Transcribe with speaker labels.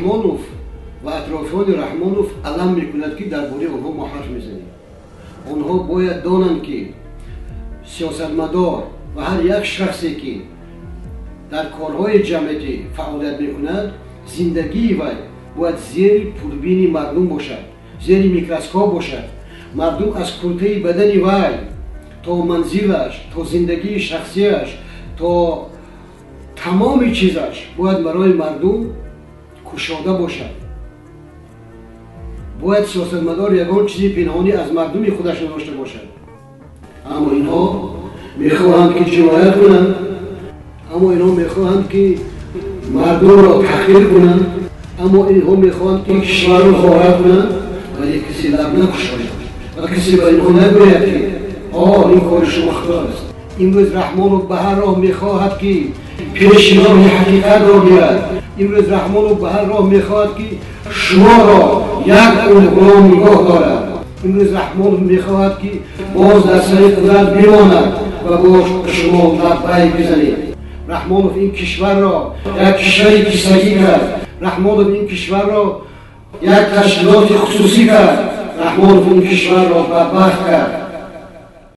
Speaker 1: Раҳмонов ва атрофиёни Раҳмонов алам мекунад, ки дар бораи онҳо мо ҳарф мезанем. Онҳо бояд донанд, ки сиёсатмадор ва ҳар як шахсе, ки дар корҳои ҷамъиятӣ фаъолият мекунад, зиндагии вай бояд зери пурбини мардум бошад, зери микроскоп бошад. Мардум аз куртаи бадани вай то манзилаш, то зиндагии шахсияш, то тамоми чизаш бояд барои мардум кушода бошад. Бояд сиёсатмадор ягон чизи пинҳонӣ аз мардуми худаш надошта бошад. Аммо инҳо мехоҳанд, ки ҷиноят кунанд, аммо инҳо мехоҳанд, ки мардумро таҳқир кунанд, аммо инҳо мехоҳанд, ки кишварро ғорат кунанд, вале касе лаб накушояд ва касе ба инҳо нагӯяд, ки ин кори шумо хато аст. Имрӯз Раҳмонов ба ҳар роҳ мехоҳад, ки пеши роҳи ҳақиқатро гирад. Имрӯз Раҳмонов ба ҳар роҳ мехоҳад, ки шуморо як умр ғулом нигоҳ дорад. Имрӯз Раҳмонов мехоҳад, ки боз дар сари қудрат бимонад ва бо шумо лаббайк бизанед. Раҳмонов ин кишварро як кишвари кисагӣ кард. Раҳмонов ин кишварро як ташкилоти хусусӣ кард. Раҳмонов ин кишварро бадбахт кард.